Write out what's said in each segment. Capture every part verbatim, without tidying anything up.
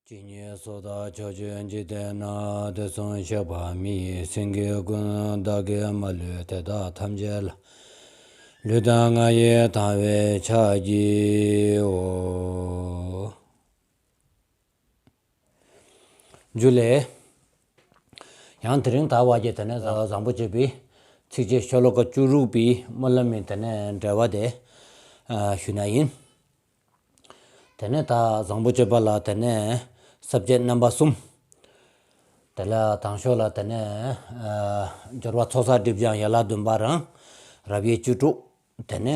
ཇི་སྙེད་སུ་དག་ཕྱོགས་བཅུའི་འཇིག་རྟེན་ན། དུས་གསུམ་གཤེགས་པ་མི་ཡི་སེང་གེ་ཀུན། བདག་གིས་མ་ལུས་དེ་དག་ཐམས་ཅད་ལ། ལུས་དང་ངག་ཡིད་དང་བས་ཕྱག་བགྱིའོ། ཇུ་ལེ། ཡང་དེ་རིང་ད་བར་གྱི་དེ་ནས་བཟང་པོ་སྤྱོད་པའི་ཚིགས་བཅད་ཤོ་ལོ་ཀ་བཅུ་དྲུག་པའི་སྨོན་ལམ་མི་དེ་ནས་འགྲེལ་བ་དེ་ཞུ་ན་ཡིན། དེ་ནས་ད་བཟང་པོ་སྤྱོད་པ་ལ་དེ་ནས་ས་བཅད་རྣམ་པ་གསུམ། དེ་ལ་དང་ཤོས་ལ་དེ་ནས་སྦྱོར་བ་ཚོགས་བསགས་སྒྲིབ་སྦྱང་ཡན་ལག་བདུན་པ་རང་རབ་དབྱེ་བཅུ་དྲུག་དེ་ནས་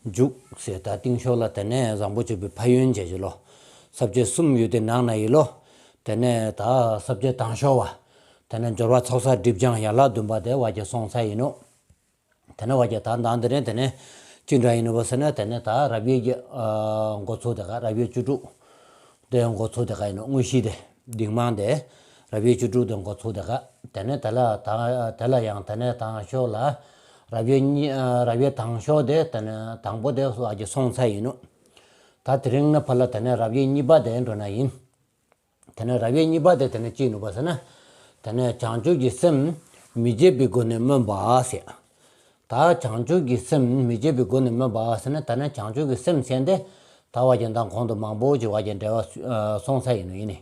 མཇུག་ཟེར་ད་རྟིང་ཤོས་ལ་དེ་ནས་བཟང་པོ་སྤྱོད་པའི་ཕན་ཡོན་བྱེད་ཀྱི་ལོ། ས་བཅད་གསུམ་ཡོད་དེ་ནང་ན་ཡི་ལོ། དེ་ནས་ད་ས་བཅད་དང་ཤོས་བ། དེ་ནས་སྦྱོར་བ་ཚོགས་བསགས་སྒྲིབ་སྦྱང་ཡན་ལག་བདུན་པ་དེ་བ་གྱི་སོང་ཚར་ཡིན་ནོ། དེ་ནས་བ་གྱི་ད་མདང་དེ་རིང་དེ་ནས་ཅི་འདྲ་ཡིན་ནོ་བ་ཟེར་ན་དེ་ནས་ད་རབ་དབྱེ་གི་འགོ་ཚུགས་དེ་ག་རབ་དབྱེ་བཅུ་དྲུག་དེ་འགོ་ཚུགས་དེ་ག་ཡིན་ནོ། དངོས་གཞི་དེ་འདིང་མང་དེ་རབ་དབྱེ་བཅུ་དྲུག་དེ་འགོ་ཚུགས་དེ་ག་དེ་ནས་དེ་ལ་ད་དེ་ལ་ཡང་དེ་ནས་དང་ཤོས་ལ་རབ་དབྱེ་གཉིས་རབ་དབྱེ་དང་ཤོས་དེ་དེ་ནས་དང་པོ་དེ་བ་གྱི་སོང་ཚར་ཡིན་ནོ། ད་དེ་རིང་ནས་ཕར་ལ་དེ་ནས་རབ་དབྱེ་གཉིས་པ་དེ་འགྲོ་ན་ཡིན། དེ་ནས་རབ་དབྱེ་གཉིས་པ་དེ་དེ་ནས་ཅི་ཡིན་ནོ་བ་ཟེར་ན། དེ་ནས་བྱང་ཆུབ་ཀྱི་སེམས་མི་བརྗེད་པའི་སྒོ་ནས་སྨོན་པ་ཟེར། ད་བྱང་ཆུབ་ཀྱི་སེམས་མི་བརྗེད་པའི་སྒོ་ནས་སྨོན་པ་ཟེར་ན་ད་ནས་བྱང་ཆུབ་ཀྱི་སེམས་ཟེར་དེ་ད་བ་གྱི་མདང་གོང་དུ་མང་པོ་ཅིག་བ་གྱི་འགྲེལ་བ་སོང་ཚར་ཡིན་ནོ་ཡིན་ནི།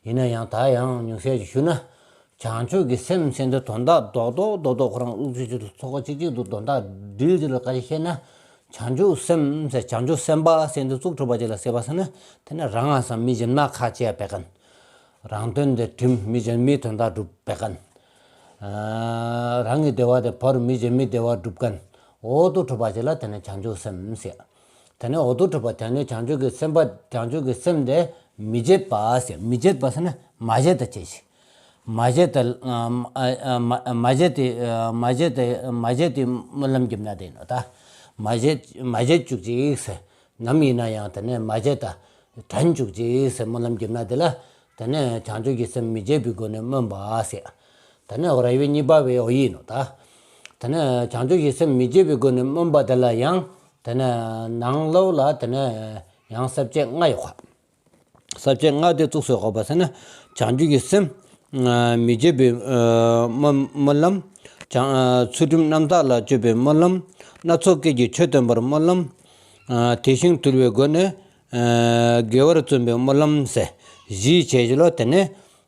ཡིན་ན་ཡང་ད་ཡང་ཉུང་ཤས་ཅིག་ཞུ་ན། བྱང་ཆུབ་ཀྱི་སེམས་ཟེར་དེ་དོན་དག་རྡོག་རྡོག་རྡོག་རྡོག་ཁོ་རང་དབུགས་གཅིག་གཅིག་ཏུ་ཚོགས་པ་གཅིག་གཅིག་ཏུ་དོན་དག་སྒྲིལ་གྱི་ལ་ཀ་ཞིག་བཤད་ན། བྱང་ཆུབ་སེམས་ཟེར་བྱང་ཆུབ་སེམས་དཔའ་ཟེར་དེ་གཙུག་གྲུབ་པ་ཅིག་ལ་ཟེར་བ་ཟེར་ན། དེ་ནས་རང་ང་སང་མི་གཞན་མ་ཁ་ཆེ་བས་གན། རང་དོན་དེ་དྲིམ་མི་གཞན་མིའི་དོན་དག་སྒྲུབ་པས་གན། རང་གི་བདེ་བ་དེ་བར་མི་གཞན་མིའི་བདེ་བ་སྒྲུབ་གན། འོ་དུ་གྲུབ་པ་ཅིག་ལ་དེ་ནས་བྱང་ཆུབ་སེམས་ཟེར། དེ་ནས་འོ་དུ་གྲུབ་པ་དེ་ནས་བྱང་ཆུབ་ཀྱི་སེམས་དཔའ་བྱང་ཆུབ་ཀྱི་སེམས་དེ་མི་བརྗེད་པ་ཟེར། མི་བརྗེད་པ་ཟེར་ན་མ་བརྗེད་ད་བྱེད་ཅིག་མ་བརྗེད་དེ་མ་བརྗེད་དེ་མ་བརྗེད་དེ་མ་བརྗེད་དེ་སྨོན་ལམ་རྒྱབ་ན་དེ་ཡིན་ནོ་ད། མ་བརྗེད་མ་བརྗེད་བཅུག་ཅིག་ཟེར། ནམ་ཡིན་ན་ཡང་དེ་ནས་མ་བརྗེད་ད་དྲན་བཅུག་ཅིག་ཟེར་སྨོན་ལམ་རྒྱབ་ན་དེ་ལ་དེ་ནས་བྱང་ཆུབ་ཀྱི་སེམས་མི་བརྗེད་པའི་སྒོ་ནས་སྨོན་པ་ཟེར། དེ་ནས་རབ་དབྱེ་གཉིས་པ་བའི་འོ་ཡིན་ནོ་ད། དེ་ནས་བྱང་ཆུབ་ཀྱི་སེམས་མི་བརྗེད་པའི་སྒོ་ནས་སྨོན་པ་དེ་ལ་ཡང་དེ་ནས་ནང་ལོགས་ལ་དེ་ནས་ཡང་ས་བཅད་ལྔ་ཡོད་ག་ས་བཅད་ལྔ་དེ་བཙུགས་སོ་གོ་བ་ཟེར་ན། བྱང་ཆུབ་ཀྱི་སེམས་མི་བརྗེད་པའི་སྨོན་ལམ། ཚུལ་ཁྲིམས་རྣམ་དག་ལ་སྤྱོད་པའི་སྨོན་ལམ། སྣ་ཚོགས་སྐད་ཀྱི་ཆོས་སྟོན་པར་སྨོན་ལམ། དེ་བཞིན་དུལ་བའི་སྒོ་ནས་དགེ་བར་བརྩོན་པའི་སྨོན་ལམ་ཟེར་བཞི་བྱས་ཀྱི་ལོ། དེ་ནས་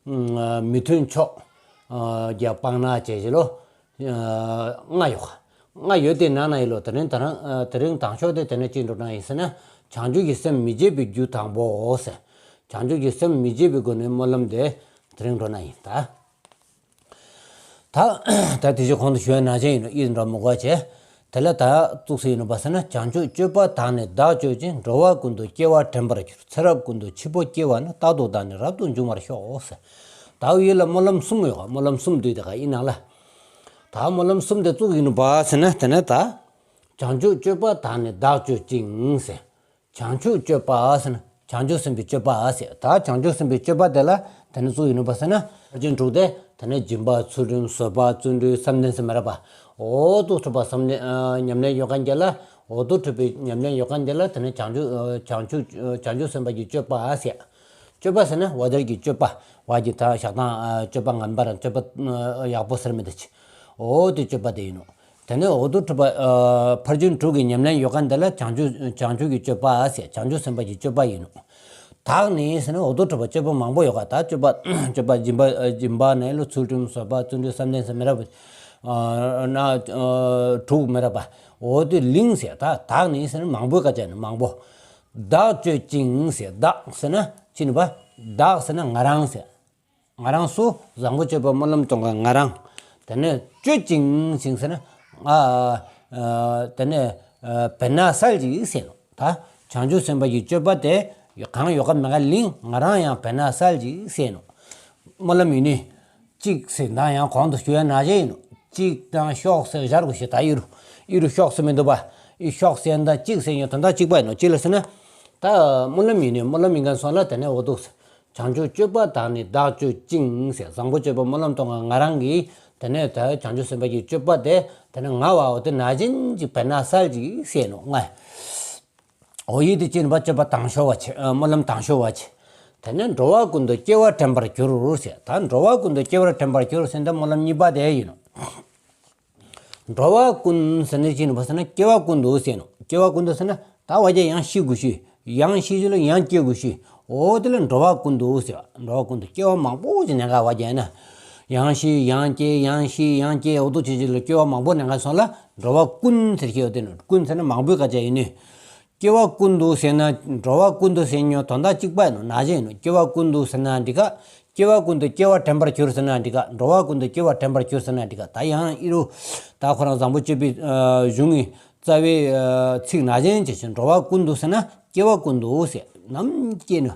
མི་མཐུན་ཕྱོགས་ཀྱི་སྤང་བླང་བྱས་ཀྱི་ལོ། ལྔ་ཡོད་ག་ལྔ་ཡོད་དེ་ནང་ན་ཡི་ལོ། དེ་རིང་ད་རང་དེ་རིང་དང་ཤོས་དེ་དེ་ནས་ཅི་འགྲོ་ན་ཡིན་ཟེར་ན། བྱང་ཆུབ་ཀྱི་སེམས་མི་བརྗེད་པའི་རྒྱུ་དང་པོའོ་ཟེར། བྱང་ཆུབ་ཀྱི་སེམས་མི་བརྗེད་པའི་སྒོ་ནས་སྨོན་ལམ་དེ་དེ་རིང་འགྲོ་ན་ཡིན་ད། ད་ད་དེ་ཅི་གོང་དུ་ཞུ་བའི་ནང་བཞིན་ཡིན་ནོ། ཡིད་འགྲོ་མི་དགོས་བྱས། དེ་ལ་ད་བཙུགས་སུ་ཡིན་ནོ་བ་ཟེར་ན། བྱང་ཆུབ་སྤྱོད་པ་དག་ནི་བདག་སྤྱོད་ཅིང་། འགྲོ་བ་ཀུན་ཏུ་སྐྱེ་བ་དྲན་པར་འགྱུར། ཚེ་རབས་ཀུན་ཏུ་འཆི་འཕོ་སྐྱེ་བ་ན། རྟག་ཏུ་བདག་ནི་རབ་ཏུ་འབྱུང་བར་ཤོག་ཟེར། ད་ཡིད་ལ་སྨོན་ལམ་གསུམ་ཡོད་ག་སྨོན་ལམ་གསུམ་བསྡུས་དེ་ག་ཡིན་ནང་ལ། ད་སྨོན་ལམ་གསུམ་དེ་བཙུགས་ཡིན་ནོ་བ་ཟེར་ན། དེ་ནས་ད། བྱང་ཆུབ་སྤྱོད་པ་དག་ནི་བདག་སྤྱོད་ཅིང་ཟེར། བྱང་ཆུབ་སྤྱོད་པ་ཟེར་ན་བྱང་ཆུབ་སེམས་དཔའི་སྤྱོད་པ་ཟེར། ད་བྱང་ཆུབ་སེམས་དཔའི་སྤྱོད་པ་དེ་ལ་དེ་ནས་བཙུགས་ཡིན་ནོ་བ་ཟེར་ན། ཕར་ཕྱིན་དྲུག་དེ་དེ་ནས་སྦྱིན་པ་ཚུལ་ཁྲིམས་བཟོད་པ་བརྩོན་འགྲུས་བསམ་གཏན་ཟེར་མི་རབ་པ། འོ་དུ་གྲུབ་པ་བསམ་གཏན་ཉམས་ལེན་ཡོད་མཁན་དེ་ལ། འོ་དུ་གྲུབ་པའི་ཉམས་ལེན་ཡོད་མཁན་དེ་ལ་དེ་ནས་བྱང་ཆུབ་བྱང་ཆུབ་བྱང་ཆུབ་སེམས་དཔའི་སྤྱོད་པ་ཟེར། སྤྱོད་པ་ཟེར་ན་འོ་དེར་གྱི་སྤྱོད་པ། བ་གྱི་ད་ཞག་དང་སྤྱོད་པ་ངན་པ་རང་སྤྱོད་པ་ཡག་པོ་ཟེར་མི་འདི་ཆེ། འོ་དེ་སྤྱོད་པ་དེ་ཡིན་ནོ། དེ་ནས་འོ་དུ་གྲུབ་པ། ཕར་ཕྱིན་དྲུག་གི་ཉམས་ལེན་ཡོད་མཁན་དེ་ལ་བྱང་ཆུབ་བྱང་ཆུབ་ཀྱི་སྤྱོད་པ་ཟེར། བྱང་ཆུབ་སེམས་དཔའི་སྤྱོད་པ་ཡིན་ནོ། བདག་ནི་ཟེར་ན་འོ་དུ་གྲུབ་པ་སྤྱོད་པ་མང་པོ་ཡོད་ག་ད་སྤྱོད་པ་སྤྱོད་པ་སྦྱིན་པ་སྦྱིན་པ་ནས་ལོ་ཚུལ་ཁྲིམས་བཟོད་པ་བརྩོན་འགྲུས་བསམ་གཏན་ཟེར་མི་རབ་པ། ན་དྲུག་མི་རབ་པ། འོ་དེ་ལིང་ཟེར། ད་བདག་ནི་ཟེར་ན་མང་པོའི་སྐད་ཆ་ནི་མང་པོ། བདག་སྤྱོད་ཅིང་ཟེར། བདག་ཟེར་ན་ཅི་ནི་བ། བདག་ཟེར་ན་ང་རང་ཟེར། ང་རང་སུ། བཟང་པོ་སྤྱོད་པ་སྨོན་ལམ་གཏོང་མཁན་ང་རང་། དེ་ནས་སྤྱོད་ཅིང་ཅིང་ཟེར་ན་ང་། དེ་ནས་བེར་ནག་སལ་ཅིག་ཟེར་ནོ། ད་བྱང་ཆུབ་སེམས་དཔའི་སྤྱོད་པ་དེ་གང་ཡོད་ག་མེད་ག་ལིང་། ང་རང་ཡང་བེར་ནག་སལ་ཅིག་ཟེར་ནོ། སྨོན་ལམ་ཡིན་ནི། གཅིག་ཟེར་ད་ཡང་གོང་དུ་ཞུ་ཡ་ནང་བཞིན་ཡིན་ནོ། གཅིག་དང་ཤོག་ཟེར་སྦྱར་དགོས་ཤེས། ད་ཨི་རུ་ཨི་རུ་ཤོག་ཟེར་མི་འདུག་པ། ཨི་ཤོག་ཟེར་ད་གཅིག་ཟེར་ཡང་དོན་དག་གཅིག་པ་ཡིན་ནོ། གཅིག་ལ་ཟེར་ན། ད་སྨོན་ལམ་ཡིན་ནི། སྨོན་ལམ་ཡིན་མཁན་སོང་ལ་དེ་ནས་འོ་འདུག་ཟེར། བྱང་ཆུབ་སྤྱོད་པ་དག་ནི་བདག་སྤྱོད་ཅིང་ཟེར། བཟང་པོ་སྤྱོད་པ་སྨོན་ལམ་གཏོང་མཁན་ང་རང་གིས་དེ་ནས་ད་བྱང་ཆུབ་སེམས་དཔའི་སྤྱོད་པ་དེ་དེ་ནས་ང་བ་འོ་དེ་ནང་བཞིན་གྱི་བེར་ནག་སལ་ཅིག་ཟེར་ནོ། ང་། འོ་ཡིད་དེ་ཅི་ནི་བ་སྤྱོད་པ་དང་ཤོ་བ་ཆེ། སྨོན་ལམ་དང་ཤོ་བ་ཆེ། དེ་ནས་འགྲོ་བ་ཀུན་ཏུ་སྐྱེ་བ་དྲན་པར་འགྱུར་ཟེར། ད་འགྲོ་བ་ཀུན་ཏུ་སྐྱེ་བ་དྲན་པར་འགྱུར་ཟེར་ད་སྨོན་ལམ་གཉིས་པ་དེ་ཡིན་ནོ། འགྲོ་བ་ཀུན་ཟེར་ནས་ཅི་ནི་བ་ཟེར་ན་སྐྱེ་བ་ཀུན་ཏུ་ཟེར་ནོ། སྐྱེ་བ་ཀུན་ཏུ་ཟེར་ན་ད་བ་རྒྱ་ཡང་ཤི་དགོས་ཤི། ཡང་ཤི་ཞུ་ལ་ཡང་སྐྱེ་དགོས་ཤི། འོ་དེ་ལ་འགྲོ་བ་ཀུན་ཏུ་ཟེར་བ། འགྲོ་བ་ཀུན་ཏུ་སྐྱེ་བ་མང་པོ་ཅིག་ནས་ག་བ་རྒྱ་ན། ཡང་ཤི་ཡང་སྐྱེ་ཡང་ཤི་ཡང་སྐྱེ་འོ་དུ་ཅི་ཅི་ལ་སྐྱེ་བ་མང་པོ་ནས་ག་སོང་ལ་འགྲོ་བ་ཀུན་ཟེར་ཤེས་བ་དེ་ནོ། ཀུན་ཟེར་ན་མང་པོའི་སྐད་ཆ་ཡིན་ནི། སྐྱེ་བ་ཀུན་ཏུ་ཟེར་ན་འགྲོ་བ་ཀུན་ཏུ་ཟེར་ཉོ་དོན་དག་གཅིག་པ་ཡིན་ནོ། ན་ཅན་ཡིན་ནོ། སྐྱེ་བ་ཀུན་ཏུ་ཟེར་ན་འགྲིག་ག་སྐྱེ་བ་ཀུན་ཏུ་སྐྱེ་བ་དྲན་པར་གྱུར་ཟེར་ན་འགྲིག་ག་འགྲོ་བ་ཀུན་ཏུ་སྐྱེ་བ་དྲན་པར་གྱུར་ཟེར་ན་འགྲིག་ག་ད་ཡང་ཨི་རུ་ད་ཁོ་རང་བཟང་པོ་སྤྱོད་པའི་གཞུང་གི་རྩ་བའི་ཚིག་ན་ཅན་ཅེས་ཤིང་འགྲོ་བ་ཀུན་ཏུ་ཟེར་ན་སྐྱེ་བ་ཀུན་ཏུ་ཟེར། ནམ་སྐྱེ་ན་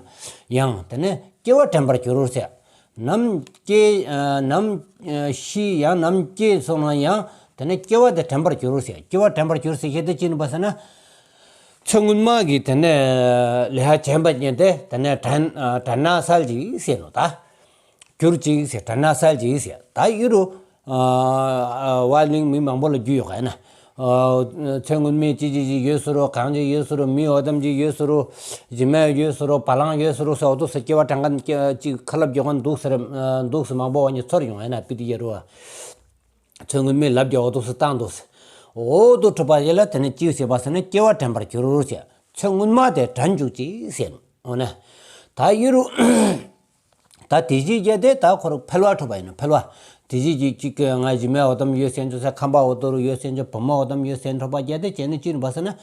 ཡང་དེ་ནས་སྐྱེ་བ་དྲན་པར་གྱུར་ཟེར། ནམ་སྐྱེ་ནམ་ཤི་ཡང་ནམ་སྐྱེ་སོང་ན་ཡང་དེ་ནས་སྐྱེ་བ་དེ་དྲན་པར་གྱུར་ཟེར། སྐྱེ་བ་དྲན་པར་གྱུར་ཟེར་ཤེས་དེ་ཅི་ནི་བ་ཟེར་ན། ཚེ་སྔོན་མ་གི་དེ་ནས་ལས་ཧ་བྱས་པ་ཉིད་དེ་དེ་ནས་དྲན་དྲན་ན་སལ་ཅིག་ཟེར་ནོ་ད། གྱུར་ཅིག་ཟེར། དྲན་ན་སལ་ཅིག་ཟེར། ད་ཡུ་རུ་བ་གླིང་མི་མང་པོ་ལ་རྒྱུས་ཡོད་ག་ན། ཚེ་སྔོན་མའི་ཅི་ཅི་ཅི་ཡོད་ཟེར་རོ། གང་ཅི་ཡོད་ཟེར་རོ། མི་འོ་དམ་ཅི་ཡོད་ཟེར་རོ། ཇི་མ་ཡོད་ཟེར་རོ། བ་ལང་ཡོད་ཟེར་རོ་ཟེར་འོ་དུ་ཟེར་སྐྱེ་བ་དྲན་མཁན་ཅིག་ཁ་ལབ་རྒྱག་མཁན་འདུག་ཟེར་འདུག་ཟེར་མང་པོ་བ་ཉི་ཚོར་ཡོང་ཡ་ན་པི་ཏི་ཡ་རུ་བ། ཚེ་སྔོན་མའི་ལབ་ཀྱི་འོ་དུ་སུ་བཏང་འདུག་ཟེར། འོ་དུ་གྲུབ་པ་ཡིན་ལ་དེ་ནས་ཅི་ཟེར་བ་ཟེར་ན་སྐྱེ་བ་དྲན་པར་གྱུར་ཟེར། ཚེ་སྔོན་མ་དེ་དྲན་འཇུག་ཅིག་ཟེར། འོ་ན། ད་ཡུ་རུ། ད་དེ་བཞིན་བརྒྱད་དེ་ད་ཁོ་རུ་འཕེལ་བ་གྲུབ་པ་ཡིན་ནོ། འཕེལ་བ། དེ་བཞིན་གྱི་གཅིག་གི་ང་ཇི་མའི་འོ་དམ་ཡོད་ཟེར་འཇུག་ས་ཁམས་པ་འོ་དོ་རུ་ཡོད་ཟེར་འཇུག་བུ་མོ་འོ་དམ་ཡོད་ཟེར་གྲུབ་པ་བརྒྱད་དེ་བྱས་ནས་ཅི་ནི་བ་ཟེར་ན།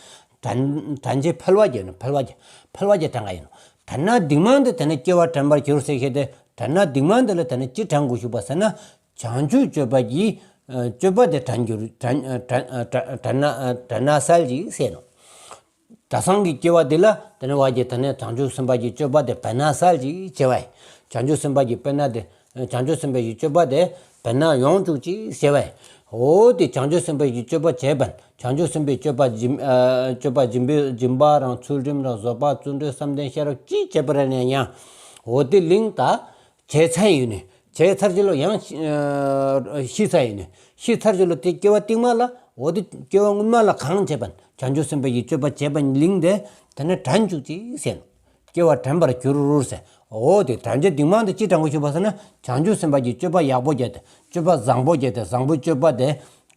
དྲན་དྲན་བྱེད་འཕེལ་བ་བརྒྱད་ནོ། འཕེལ་བ་བརྒྱད་འཕེལ་བ་བརྒྱད་དྲན་ག་ཡིན་ནོ། དྲན་ན་སྡིག་མང་དེ་དེ་ནས་སྐྱེ་བ་དྲན་པར་གྱུར་ཟེར་ཤེས་དེ་དྲན་ན་སྡིག་མང་དེ་ལ་དེ་ནས་ཅི་དྲན་དགོས་ཞུ་བ་ཟེར་ན། བྱང་ཆུབ་སྤྱོད་པ་གྱི་སྤྱོད་པ་དེ་དྲན་གྱུར་དྲན་དྲན་དྲན་ན་དྲན་ན་སལ་ཅིག་ཟེར་ནོ། ད་སང་གི་སྐྱེ་བ་འདི་ལ་དེ་ནས་བ་རྒྱ་དེ་ནས་བྱང་ཆུབ་སེམས་དཔའ་གྱི་སྤྱོད་པ་དེ་དྲན་ན་སལ་ཅིག་བྱེད་པ་ཡིན། བྱང་ཆུབ་སེམས་དཔའ་གྱི་དཔེར་ན་དེ་བྱང་ཆུབ་སེམས་དཔའ་གྱི་སྤྱོད་པ་དེ་དྲན་ན་ཡོང་བཅུག་ཅིག་བྱེད་པ་ཡིན། འོ་དེ་བྱང་ཆུབ་སེམས་དཔའ་གྱི་སྤྱོད་པ་བྱེད་པ་ཡིན། བྱང་ཆུབ་སེམས་དཔའི་སྤྱོད་པ་སྦྱིན་སྤྱོད་པ་སྦྱིན་པའི་སྦྱིན་པ་རང་ཚུལ་ཁྲིམས་རང་བཟོད་པ་བརྩོན་འགྲུས་བསམ་གཏན་ཤེས་རབ་ཅི་བྱེད་པ་རེད་ན་ཡང་འོ་དེ་ལིང་ད། བྱས་ཚར་ཡོད་ནི། བྱས་ཚར་གྱི་ལོ་ཡང་ཤི་ཚར་ཡོད་ནི། ཤི་ཚར་གྱི་ལོ་དེ་སྐྱེ་བ་རྟིང་མ་ལ་འོ་དེ་སྐྱེ་བ་སྔོན་མ་ལ་གང་བྱས་པ་བྱང་ཆུབ་སེམས་དཔའ་ཡི་སྤྱོད་པ་བྱས་པ་ལིང་དེ་དེ་ནས་དྲན་བཅུག་ཅིག་ཟེར། སྐྱེ་བ་དྲན་པར་གྱུར་ཟེར། འོ་དེ་དྲན་བྱེད་རྟིང་མ་དེ་ཅི་དྲན་དགོས་ཞུ་བ་ཟེར་ན་བྱང་ཆུབ་སེམས་དཔའ་ཡི་སྤྱོད་པ་ཡག་པོ་བྱས་ཏེ་སྤྱོད་པ་བཟང་པོ་བྱས་ཏེ་བཟང་པོའི་སྤྱོད་པ་དེ་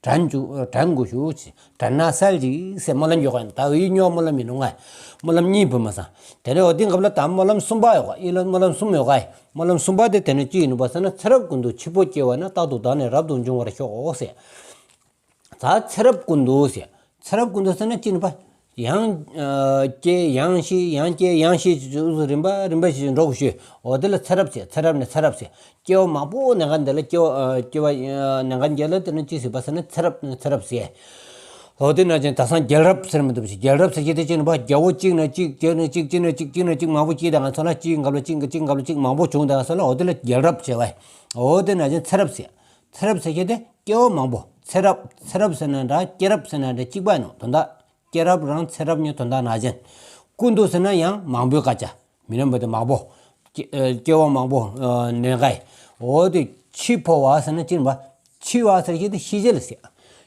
དྲན་བཅུག་དྲན་དགོས་ཞུ་ཅིག་དྲན་ན་སལ་ཅིག་ཟེར་སྨོན་ལམ་ཡོད་ག་ཡིན། ད་འི་སྨྱོ་སྨོན་ལམ་ཡིན་ནོ་ང་། སྨོན་ལམ་གཉིས་བུ་མ་སང་། དེ་ནས་འོ་དེ་སྐབས་ལ་ད་སྨོན་ལམ་གསུམ་པ་ཡོད་ག་ཡིན་ལ་སྨོན་ལམ་གསུམ་ཡོད་ག་ཡིན། སྨོན་ལམ་གསུམ་པ་དེ་དེ་ནས་ཅི་ཡིན་ནོ་བ་ཟེར་ན། ཚེ་རབས་ཀུན་ཏུ་འཆི་འཕོ་སྐྱེ་བ་ན། རྟག་ཏུ་བདག་ནི་རབ་ཏུ་འབྱུང་བར་ཤོག་ཟེར། ད་ཚེ་རབས་ཀུན་ཏུ་ཟེར། ཚེ་རབས་ཀུན་ཏུ་ཟེར་ན་ཅི་ནི་བ། ཡང་སྐྱེ་ཡང་ཤི་ཡང་སྐྱེ་ཡང་ཤི་རིམ་པ་རིམ་པ་ཞིག་འགྲོ་དགོས་ཞུ། འོ་དེ་ལ་ཚེ་རབས་ཟེར། ཚེ་རབས་ནས་ཚེ་རབས་ཟེར། སྐྱེ་བ་མང་པོ་ནས་ག་འདི་ལ་སྐྱེ་བ་སྐྱེ་བ་ནས་ག་འདི་ལ་དེ་ནི་ཅི་ཟེར་བ་ཟེར་ན་ཚེ་རབས་ནས་ཚེ་རབས་ཟེར། འོ་དེ་ན་ཅན་ད་སང་རྒྱལ་རབས་ཟེར་མི་འདུག་ཞིག་རྒྱལ་རབས་ཟེར་གྱི་དེ་ཅི་ནི་བ་རྒྱལ་པོ་གཅིག་ནས་གཅིག་གཅིག་ནས་གཅིག་གཅིག་ནས་གཅིག་གཅིག་ནས་གཅིག་མང་པོ་སྐྱེས་དང་ས་ལ་གཅིག་འགབ་ལ་གཅིག་གཅིག་འགབ་ལ་གཅིག་མང་པོ་བྱུང་དང་ས་ལ་འོ་དེ་ལ་རྒྱལ་རབས་ཟེར་བ། འོ་དེ་ན་ཅན་ཚེ་རབས་ཟེར། ཚེ་རབས་ཟེར་གྱི་དེ་སྐྱེ་བ་མང་པོ། ཚེ་རབས་ཚེ་རབས་ཟེར་ན་འདྲ་སྐྱེ་རབས་ཟེར་ན་འདྲ་གཅིག་པ་ནོ་དོན་དག་སྐྱེ་རབས་རང་ཚེ་རབས་ཉིད་དོན་དག་ན་ཅན། ཀུན་ཏུ་ཟེར་ན་ཡང་མང་པོའི་སྐད་ཆ། མི་རྣམ་པ་དེ་མང་པོ། སྐྱེ་ཨ་སྐྱེ་བ་མང་པོ་ཨ་ནས་ག་ཡི། འོ་དེ་འཆི་འཕོ་བ་ཟེར་ན་ཅི་ནི་བ། འཆི་བ་ཟེར་གྱི་དེ་ཤི་རྗེས་ལ་ཟེར།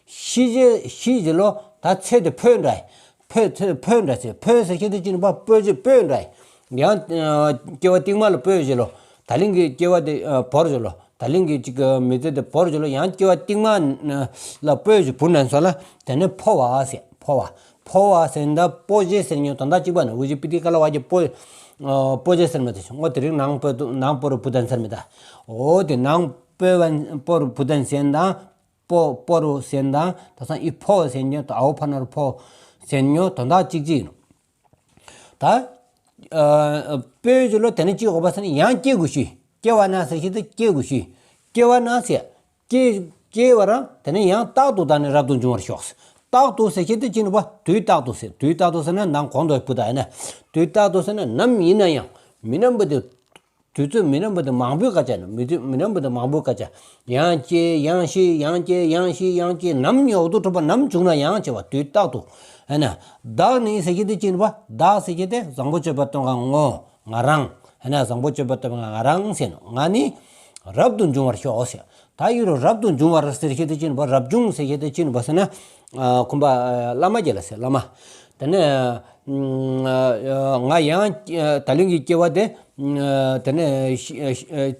ཤི་རྗེས་ཤི་རྗེས་ལོ་ད་ཚེ་དེ་འཕོས་འདྲ་ཡི། འཕོས་ཚེ་འཕོས་འདྲ་ཟེར། འཕོས་ཟེར་གྱི་དེ་ཅི་ནི་བ་འཕོས་རྗེས་འཕོས་འདྲ་ཡི། ཡང་ཨ་སྐྱེ་བ་རྟིང་མ་ལ་འཕོས་རྗེས་ལོ། ད་ལིང་གི་སྐྱེ་བ་དེ་ཨ་བོར་རྗེས་ལོ། ད་ལིང་གི་ཅིག་གི་མི་ཚེ་དེ་བོར་རྗེས་ལོ་ཡང་སྐྱེ་བ་རྟིང་མ་ལ་སྤོས་ཀྱི་བུ་ནན་སོ་ལ་དེ་ནས་འཕོ་བ་ཟེར། འཕོ་བ། འཕོ་བ་ཟེར་ན་སྤོ་རྗེས་ཟེར་ཉོ་དོན་དག་གཅིག་པ་ན་འུ་ཅི་པི་ཏི་ཀ་ལ་བ་གྱི་སྤོ་སྤོ་རྗེས་ཟེར་མི་དེ་ཤོང་འོ་དེ་རིང་ནང་སྤོ་དུ་ནང་སྤོ་རུ་བུ་དན་ཟེར་མི་ད། འོ་དེ་ནང་སྤོ་བ་སྤོ་རུ་བུ་དན་ཟེར་དང་སྤོ་སྤོ་རུ་ཟེར་དང་ད་སང་ཨི་འཕོ་ཟེར་ཉོ་ད་ཨའོ་ཕ་ན་རུ་འཕོ་ཟེར་ཉོ་དོན་དག་གཅིག་གཅིག་ཡིན་ནོ། ད། ཨ་སྤོས་ཀྱི་ལོ་དེ་ནི་གཅིག་འོག་པ་ས་ནི་ཡང་སྐྱེ་དགོས་ཤི། སྐྱེ་བ་ན་ཟེར་ཤེས་དེ་སྐྱེ་དགོས་ཤི། སྐྱེ་བ་ན་ཟེར། སྐྱེ་སྐྱེ་བ་རང་དེ་ནི་ཡང་རྟག་ཏུ་བདག་ནི་རབ་ཏུ་འབྱུང་བར་ཤོག་རྟག་ཏུ་ཟེར་ཤེས་དེ་ཅི་ནི་བ་དུས་རྟག་ཏུ་ཟེར། དུས་རྟག་ཏུ་ཟེར་ན་ནང་གོང་དུ་བུ་ད་ཡིན་ན། དུས་རྟག་ཏུ་ཟེར་ན་ནམ་ཡིན་ན་ཡང་མི་རྣམ་པ་དེ། དུས་ཚོད་མི་རྣམ་པ་དེ་མང་པོའི་སྐད་ཆ་ནི་མི་དུས་མི་རྣམ་པ་དེ་མང་པོའི་སྐད་ཆ། ཡང་སྐྱེ་ཡང་ཤི་ཡང་སྐྱེ་ཡང་ཤི་ཡང་སྐྱེ་ནམ་ཉོག་ཏུ་གྲུབ་པ་ནམ་བྱུང་ན་ཡང་བྱེད་པ་དུས་རྟག་ཏུ། ཨ་ན། བདག་ནི་ཟེར་གྱི་དེ་ཅི་ནི་བ་བདག་ཟེར་གྱི་དེ་བཟང་པོ་སྤྱོད་པ་སྟོན་ག་ངོ་ང་རང་། ཨ་ན་བཟང་པོ་སྤྱོད་པ་སྟོན་ག་ང་རང་ཟེར་ནོ། ང་ནི་རབ་ཏུ་འབྱུང་བར་ཤོག་ཟེར། ད་ཡུ་རུ་རབ་ཏུ་འབྱུང་བར་ཟེར་གྱི་དེ་ཅི་ནི་བ་རབ་འབྱུང་ཟེར་གྱི་དེ་ཅི་ནི་བ་ཟེར་ན། ཨ་ཁུམ་པ་ཨ་བླ་མ་རྒྱལ་ལ་ཟེར་བླ་མ། དེ་ནས། ང་ཡང་ད་ལན་གྱི་སྐྱེ་བ་དེ། དེ་ནས་ཤི་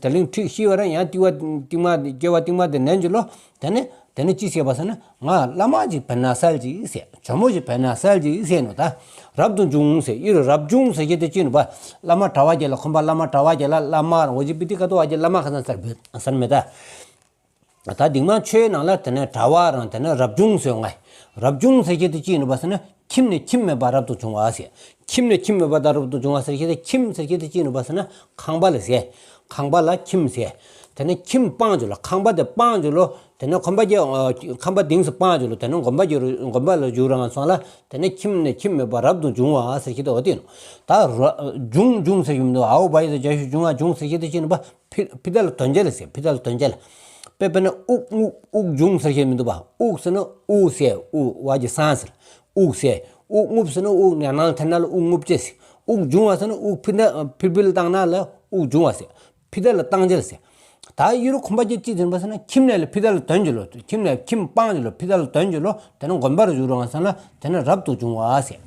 ད་ལན་ཁྲིག་ཤི་བ་ར་ཡང་རྟིང་བ་རྟིང་མ་སྐྱེ་བ་རྟིང་མ་དེ་ནན་གྱི་ལོ། དེ་ནས་དེ་ནས་ཅི་ཟེར་བ་ཟེར་ན། ང་བླ་མ་ཅིག་བེར་ནག་གསལ་ཅིག་ཟེར། ཇོ་མོ་ཅིག་བེར་ནག་གསལ་ཅིག་ཟེར་ནོ་ད། རབ་ཏུ་བྱུང་ཟེར། ཨི་རུ་རབ་བྱུང་ཟེར་གྱི་དེ་ཅི་ནོ་པ། བླ་མ་གྲྭ་པ་རྒྱལ་ལ་ཁོམ་པ་བླ་མ་གྲྭ་པ་རྒྱལ་ལ་བླ་མ་རང་འོ་ཅི་པི་ཏི་ཀ་ཏོ་བ་རྒྱལ་བླ་མ་ཁ་སང་ཟེར་བེ་ཟེར་མེད་ད། ད་དེང་མ་ཆོས་ནང་ལ་དེ་ནས་གྲྭ་པ་རང་དེ་ནས་རབ་བྱུང་ཟེར་ང་། རབ་བྱུང་ཟེར་གྱི་དེ་ཅི་ནོ་པ་ཟེར་ན། ཁྱིམ་ནས་ཁྱིམ་མེད་པ་རབ་ཏུ་བྱུང་བ་ཟེར། ཁྱིམ་ནས་ཁྱིམ་མེད་པ་དང་རབ་ཏུ་བྱུང་བ་ཟེར་གྱི་དེ་ཁྱིམ་ཟེར་གྱི་དེ་ཅི་ནོ་པ་ཟེར་ན། ཁང་པ་ལ་ཟེར། ཁང་པ་ལ་ཁྱིམ་ཟེར། དེ་ནས་ཁྱིམ་སྤང་བྱོས་ལོ། ཁང་པ་དེ་སྤང་བྱོས་ལོ། དེ་ནས་ཁོམ་པ་རྒྱ་ཁང་པ་དེང་སུ་སྤང་བྱོས་ལོ། དེ་ནས་དགོན་པ་རྒྱུ་དགོན་པ་ལ་བཞུགས་རང་སོང་ལ། དེ་ནས་ཁྱིམ་ནས་ཁྱིམ་མེད་པ་རབ་ཏུ་བྱུང་བ་ཟེར་གྱི་དེ་འོ་དེ་ནོ། ད་ར་བྱུང་བྱུང་ཟེར་གྱི་མི་འདུག་ཨའོ་བ་ཡི་དང་རྒྱ་ཤུ་བྱུང་བ་བྱུང་ཟེར་གྱི་དེ་ཅི་ནོ་པ། ཕི་ཕི་ད་ལ་དོན་བྱེད་ལ་ཟེར། ཕི་ད་ལ་དོན་བྱེད་ལ། དཔེ་དཔེར་ན་དབུགས་རྔུབ། དབུགས་འབྱུང་ཟེར་ཞེས་མི་འདུག་པ། དབུགས་ཟེར་ན་དབུགས་ཟེར། དབུགས་བ་གི་སང་ཟེར། དབུགས་ཟེར། དབུགས་རྔུབ་ཟེར་ན་དབུགས་ནང་ནང་ཐེར་ན་ལ་དབུགས་རྔུབ་བྱེད་ཟེར། དབུགས་འབྱུང་བ་ཟེར་ན་དབུགས་ཕི་ད་ཕིར་ཕིར་བཏང་ན་ལ་དབུགས་འབྱུང་བ་ཟེར། ཕི་ད་ལ་བཏང་བྱེད་ལ་ཟེར། ད་ཡུ་རུ་ཁོམ་པ་ཅིག་ཅི་ཟེར་བ་ཟེར་ན། ཁྱིམ་ནས་ལ་ཕི་ད་ལ་དོན་བྱེད་ལོ། ཁྱིམ་ནས་ཁྱིམ་སྤང་བྱེད་ལོ། ཕི་ད་ལ་དོན་བྱེད་ལོ། དེ་ནས་དགོན་པར་བཞུགས་རང་སོང་ལ། དེ་ནས་རབ་ཏུ་བྱུང་བ་ཟེར།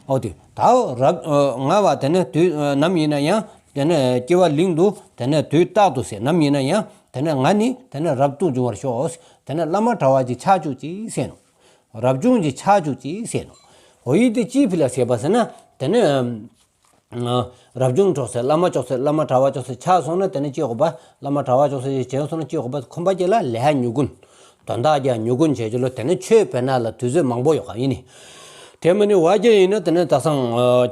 འོ་དེ་ད་རབ་ང་བ་དེ་ནས་དུས་ནམ་ཡིན་ན་ཡང་། དེ་ནས་སྐྱེ་བ་གླིང་དུ་དེ་ནས་དུས་རྟག་ཏུ་ཟེར། ནམ་ཡིན་ན་ཡང་དེ་ནས་ང་ནི་དེ་ནས་རབ་ཏུ་བྱུང་བར་ཤོག། དེ་ནས་བླ་མ་གྲྭ་པ་ཅིག་ཆགས་བཅུག་ཅིག་ཟེར་ནོ། རབ་བྱུང་ཅིག་ཆགས་བཅུག་ཅིག་ཟེར་ནོ། འོ་ཡི་དེ་ཅི་ཕི་ལ་ཟེར་བ་ཟེར་ན། དེ་ནས་རབ་བྱུང་ཅོག་ཟེར། བླ་མ་ཅོག་ཟེར། བླ་མ་གྲྭ་པ་ཅོག་ཟེར་ཆགས་སོང་ན། དེ་ནས་ཅི་དགོས་པ། བླ་མ་གྲྭ་པ་ཅོག་ཟེར་བྱས་སོང་ན་ཅི་དགོས་པ། ཁོམ་པ་རྒྱ་ལ་ལས་ཉོ་གུན། དོན་དག་རྒྱ་ཉོ་གུན་བྱས་ཅི་ལོ། དེ་ནས་ཆོས་བེར་ནག་ལ་དུས་ཚོད་མང་པོ་ཡོད་ག་ཡིན་ནི། དེ་མ་ནི་བ་རྒྱ་ཡིན་ན་དེ་ནས་ད་སང་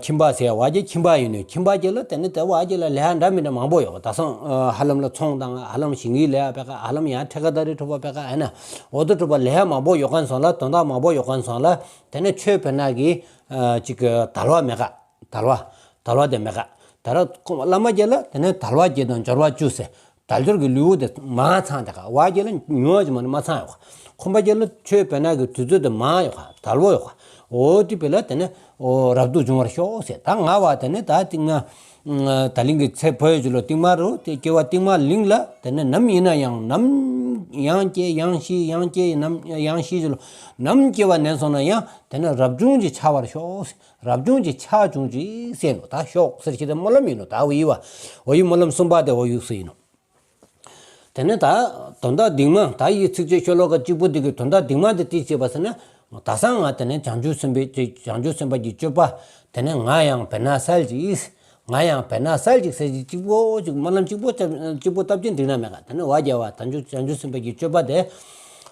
ཁྱིམ་པ་ཟེར། བ་རྒྱ་ཁྱིམ་པ་ཡིན་ནི། ཁྱིམ་པ་རྒྱ་ལ་དེ་ནས་དེ་བ་རྒྱ་ལ་ལས་འདྲ་མི་འདྲ་མང་པོ་ཡོད་ག་ད་སང་ཧ་ལམ་ལ་ཚོང་དང་། ཧ་ལམ་ཞིང་གི་ལས་པེ་ཀ། ཧ་ལམ་ཡང་ཐེ་ཀ་ད་རི་ཁྲོ་པ་པེ་ཀ། ཨ་ན་འོ་དོ་ཁྲོ་པ་ལས་མང་པོ་ཡོད་ག་སོང་ལ། དོན་དག་མང་པོ་ཡོད་ག་སོང་ལ། དེ་ནས་ཆོས་བེར་ནག་གི་ཅིག་དལ་བ་མེད་ག་དལ་བ། དལ་བ་དེ་མེད་ག་ད་ར་བླ་མ་རྒྱ་ལ་དེ་ནས་དལ་བ་བརྒྱད་དང་འབྱོར་བ་བཅུ་ཟེར། དལ་འབྱོར་གྱི་ལུས་པོ་དེ་མང་ཚང་དེ་ག་བ་རྒྱ་ལ་ཉུང་བ་ཅིག་མ་ནི་མ་ཚང་ཡོད་ག་ཁོམ་པ་རྒྱ་ལ་ཆོས་བེར་ནག་གི་དུས་ཚོད་དེ་མང་ཡོད་ག་དལ་བོ་ཡོད་ག་འོ་དེ་བེ་ལ་དེ་ནས་འོ་རབ་ཏུ་བྱུང་བར་ཤོག་ཟེར། ད་ང་བ་དེ་ནས་ད་རྟིང་ན་ད་ལིང་གི་ཚེ་འཕོས་ཅི་ལོ། རྟིང་མ་རུ་དེ་སྐྱེ་བ་རྟིང་མ་གླིང་ལ་དེ་ནས་ནམ་ཡིན་ན་ཡང་ནམ་ཡང་སྐྱེ་ཡང་ཤི་ཡང་སྐྱེ་ནམ་ཡང་ཤི་ཅི་ལོ། ནམ་སྐྱེ་བ་ནན་སོང་ན་ཡང་དེ་ནས་རབ་བྱུང་ཅིག་ཆགས་པར་ཤོག་ཟེར། རབ་བྱུང་ཅིག་ཆགས་བྱུང་ཅིག་ཟེར་ནོ། ད་ཤོག་ཟེར་གྱི་དེ་སྨོན་ལམ་ཡིན་ནོ། ད་འོ་ཡི་བ། འོ་ཡི་སྨོན་ལམ་གསུམ་པ་དེ་འོ་ཡུག་སུ་ཡིན་ནོ། དེ་ནས་ད་དོན་དག་རྟིང་མ་ད་ཡི་ཚིགས་བཅད་ཤོ་ལོ་ཀ་གཅིག་པོ་དེ་གི་དོན་དག་རྟིང་མ་དེ་ཏི་ཅེས་པ་ཟེར་ན། ད་སང་ང་དེ་ནས་བྱང་ཆུབ་སེམས་དཔའི་བྱང་ཆུབ་སེམས་དཔའ་གི་སྤྱོད་པ། དེ་ནས་ང་ཡང་བེར་ནག་གསལ་ཅིག་ཡིས། ང་ཡང་བེར་ནག་གསལ་ཅིག་ཟེར་ཅིག་གཅིག་པོ་ཅིག་སྨོན་ལམ་གཅིག་པོ་བཏབ་གཅིག་པོ་བཏབ་ཅིན་འགྲིག་ན་མེད་ག་དེ་ནས་བ་རྒྱ་བ་བྱང་ཆུབ་བྱང་ཆུབ་སེམས་དཔའ་གི་སྤྱོད་པ་དེ།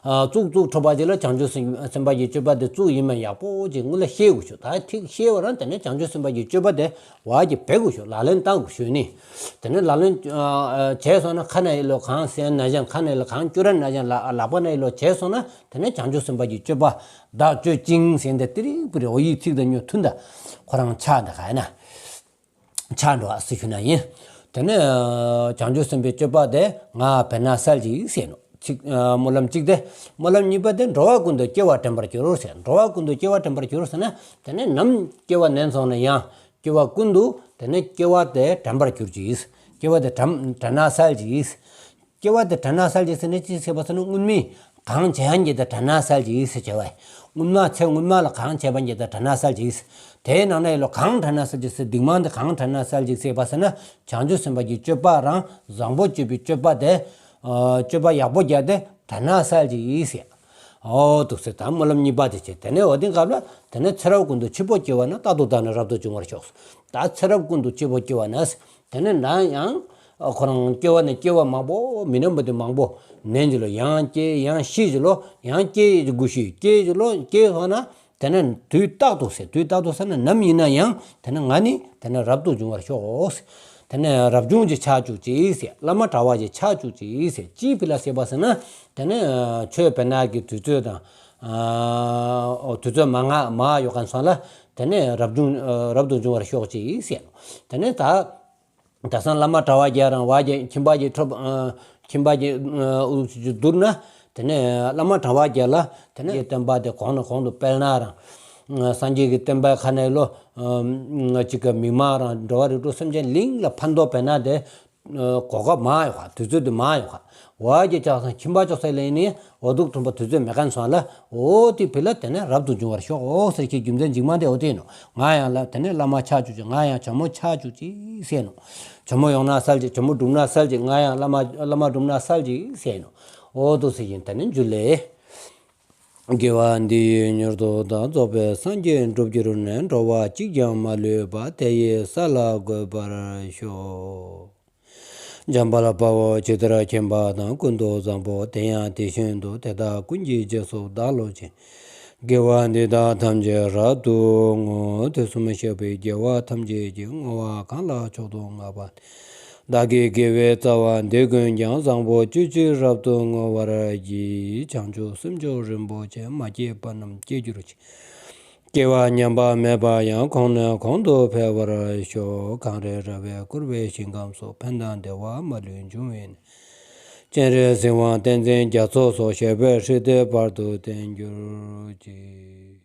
ཨ་གཙུག་གཙུག་ཁྲོ་པ་ཅིག་ལ་བྱང་ཆུབ་སེམས་སེམས་དཔའ་གི་སྤྱོད་པ་དེ་གཙུག་ཡིན་མིན་ཡག་པོ་ཅིག་སྔོན་ལ་ཤེས་དགོས་ཤོག་ད་ཐིག་ཤེས་པ་རང་དེ་ནས་བྱང་ཆུབ་སེམས་དཔའ་གི་སྤྱོད་པ་དེ་བ་རྒྱ་བེ་དགོས་ཤོག་ལག་ལེན་བསྟར་དགོས་ཤོག་ནི། དེ་ནས་ལག་ལེན་བྱས་སོང་ན། ཁ་ནས་ཡི་ལོ་གང་སེན་ན་ཅང་། ཁ་ནས་ལ་གང་སྐྱུ་ར་ན་ཅང་། ལག་པ་ནས་ཡི་ལོ་བྱས་སོང་ན། དེ་ནས་བྱང་ཆུབ་སེམས་དཔའ་གི་སྤྱོད་པ་བདག་སྤྱོད་ཅིང་ཟེར་འདི་ཏི་རིག་པུ་རེ་འོ་ཡི་ཚིག་དང་ཉོ་མཐུན་ད་ཁོ་རང་ཆགས་འདི་ག་ཡིན་ན། ཆགས་འགྲོ་ཨ་སི་ཞུ་ན་ཡིན། དེ་ནས་བྱང་ཆུབ་སེམས་དཔའི་སྤྱོད་པ་དེ་ང་བེར་ནག་གསལ་ཅིག་ཟེར་ནོ། ཚིག་སྨོན་ལམ་གཅིག་དེ། སྨོན་ལམ་གཉིས་པ་དེ་འགྲོ་བ་ཀུན་ཏུ་སྐྱེ་བ་དྲན་པར་གྱུར་ཟེར། འགྲོ་བ་ཀུན་ཏུ་སྐྱེ་བ་དྲན་པར་གྱུར་ཟེར་ན། དེ་ནས་ནམ་སྐྱེ་བ་ནན་སོང་ན་ཡང་སྐྱེ་བ་ཀུན་ཏུ་དེ་ནས་སྐྱེ་བ་དེ་དྲན་པར་གྱུར་ཅིག་སྐྱེ་བ་དེ་དྲན་དྲན་ནག་གསལ་ཅིག་སྐྱེ་བ་དེ་དྲན་ནག་གསལ་ཅིག་ཟེར་ན་ཅི་ཟེར་བ་ཟེར་ན། སྔོན་མའི་གང་བྱས་ཡན་གྱི་དེ་དྲན་ནག་གསལ་ཅིག་ཟེར་བྱས་པ། སྔོན་མ་ཚེ་སྔོན་མ་ལ་གང་བྱས་པ་ཡན་གྱི་དེ་དྲན་ནག་གསལ་ཅིག་དེའི་ནང་ན་ཡི་ལོ་གང་དྲན་ནག་གསལ་ཅིག་ཟེར། རྟིང་མ་དེ་གང་དྲན་ནག་གསལ་ཅིག་ཟེར་བ་ཟེར་ན། བྱང་ཆུབ་སེམས་དཔའ་གི་སྤྱོད་པ་རང་བཟང་པོ་སྤྱོད་པའི་སྤྱོད་པ་དེ། ཨ་སྤྱོད་པ་ཡག་པོ་རྒྱག་དེ་དྲན་ནག་གསལ་ཅིག་ཟེར། འོ་འདུག་ཟེར། ད་སྨོན་ལམ་གཉིས་པ་དེ་བྱས། དེ་ནས་འོ་དེ་སྐབས་ལ་དེ་ནས་ཚེ་རབས་ཀུན་ཏུ་འཆི་འཕོ་སྐྱེ་བ་ན། རྟག་ཏུ་བདག་ནི་རབ་ཏུ་བྱུང་བར་ཤོག་ད་ཚེ་རབས་ཀུན་ཏུ་འཆི་འཕོ་སྐྱེ་བ་ན། དེ་ནས་ན་ཡང་ཁོ་རང་སྐྱེ་བ་ནས་སྐྱེ་བ་མང་པོ་མི་རྣམ་པ་དེ་མང་པོ་ནན་ཅི་ལོ། ཡང་སྐྱེ་ཡང་ཤི་ཅི་ལོ། ཡང་སྐྱེ་ཅི་དགུ་ཤི་སྐྱེ་ཅི་ལོ། སྐྱེ་སོང་ན། དེ་ནས་དུས་རྟག་ཏུ་ཟེར། དུས་རྟག་ཏུ་ཟེར་ན་ནམ་ཡིན་ན་ཡང་དེ་ནས་ང་ནི་དེ་ནས་རབ་ཏུ་བྱུང་བར་ཤོག་དེ་ནས་རབ་བྱུང་ཅིག་ཆགས་བཅུག་ཅིག་ཟེར། བླ་མ་གྲྭ་པ་ཅིག་ཆགས་བཅུག་ཅིག་ཟེར། ཅི་ཕི་ལ་ཟེར་བ་ཟེར་ན། དེ་ནས་ཆོས་བེར་ནག་གི་དུས་ཚོད་དང་། ཨ་འོ་དུས་ཚོད་མ་ང་མ་ཡོད་མཁན་སོང་ལ། དེ་ནས་རབ་བྱུང་རབ་ཏུ་བྱུང་བར་ཤོག་ཅིག་ཟེར། དེ་ནས་ད། ད་སང་བླ་མ་གྲྭ་པ་རྒྱལ་རང་བ་རྒྱལ་ཁྱིམ་པ་རྒྱལ་ཁྲོ་ཁྱིམ་པ་རྒྱལ་འུ་ཅུ་བསྡུར་ན། དེ་ནས་བླ་མ་གྲྭ་པ་རྒྱལ་ལ་དེ་ནས་སྟོན་པ་དེ་གོང་ནས་གོང་དུ་སྤེལ་ན་རང་། སངས་རྒྱས་ཀྱི་བསྟན་པའི་ཁ་ནས་ལོ་གཅིག་གི་མི་མང་རང་འགྲོ་བ་རིགས་དྲུག་སེམས་ཅན་གླིང་ལ་ཕན་ཐོགས་པས་ན་དེ། གོ་སྐབས་མང་ཡོད་ཁ། དུས་ཚོད་དེ་མང་ཡོད་ཁ། འོ་ཡ་གི་ལྕགས་ཟངས་ཁྱིམ་པ་ཅོག་ས་ལས་ནི་འོ་དུག་གྲོང་པ་དུས་ཚོད་མེད་མཁན་སོང་ལ། འོ་དེ་ཕི་ལ་དེ་ནས་རབ་ཏུ་འབྱུང་བར་ཤོག་འོ་ཟེར་གྱི་རྒྱུ་མཚན་འཇིག་མ་དེ་འོ་དེ་ནོ། ང་ཡང་ལ་དེ་ནས་བླ་མ་ཆགས་བཅུག་ཅིག། ང་ཡང་ཇོ་མོ་ཆགས་བཅུག་ཅིག་ཟེར་ནོ། ཇོ་མོ་ཡོང་ན་སལ་ཅིག། ཇོ་མོ་སྒྲུབ་ན་སལ་ཅིག། ང་ཡང་བླ་མ་བླ་མ་སྒྲུབ་ན་སལ་ཅིག་ཟེར་ནོ། འོ་དུ་ཟེར་གྱིན་དེ་ནས་འཇུ་ལེ། དགེ་བ་འདི་ཡིས་མྱུར་དུ་བདག་རྫོགས་པའི་སངས་རྒྱས་འགྲུབ་གྱུར་ནས། འགྲོ་བ་གཅིག་ཀྱང་མ་ལུས་པ། དེ་ཡི་ས་ལ་འགོད་པར་ཤོག། འཇམ་དཔལ་དཔའ་བོས་ཇི་ལྟར་མཁྱེན་པ་དང་། ཀུན་ཏུ་བཟང་པོ་དེ་ཡང་དེ་བཞིན་དུ། དེ་དག་ཀུན་གྱི་རྗེས་སུ་བདག་སློབ་ཅིང་། དགེ་བ་འདི་དག་ཐམས་ཅད་རབ་ཏུ་བསྔོ། དུས་གསུམ་གཤེགས་པའི་རྒྱལ་བ་ཐམས་ཅད་ཀྱིས། བསྔོ་བ་གང་ལ་མཆོག་ཏུ་བསྔགས་པ། བདག་གི་དགེ་བའི་རྩ་བ་འདི་ཀུན་ཀྱང་། བཟང་པོ་སྤྱོད་ཕྱིར་རབ་ཏུ་བསྔོ་བར་བགྱི། བྱང་ཆུབ་སེམས་མཆོག་རིན་པོ་ཆེ། མ་སྐྱེས་པ་རྣམས་སྐྱེ་གྱུར་ཅིག། སྐྱེ་བ་ཉམས་པ་མེད་པ་ཡང་། གོང་ནས་གོང་དུ་འཕེལ་བར་ཤོག། གངས་རི་ར་བས་བསྐོར་བའི་ཞིང་ཁམས་སུ། ཕན་དང་བདེ་བ་མ་ལུས་འབྱུང་བའི་གནས། སྤྱན་རས་གཟིགས་དབང་བསྟན་འཛིན་རྒྱ་མཚོ་སོགས། གཤེགས་པའི་སྲས་དེ་བར་དུ་བརྟན་གྱུར་ཅིག།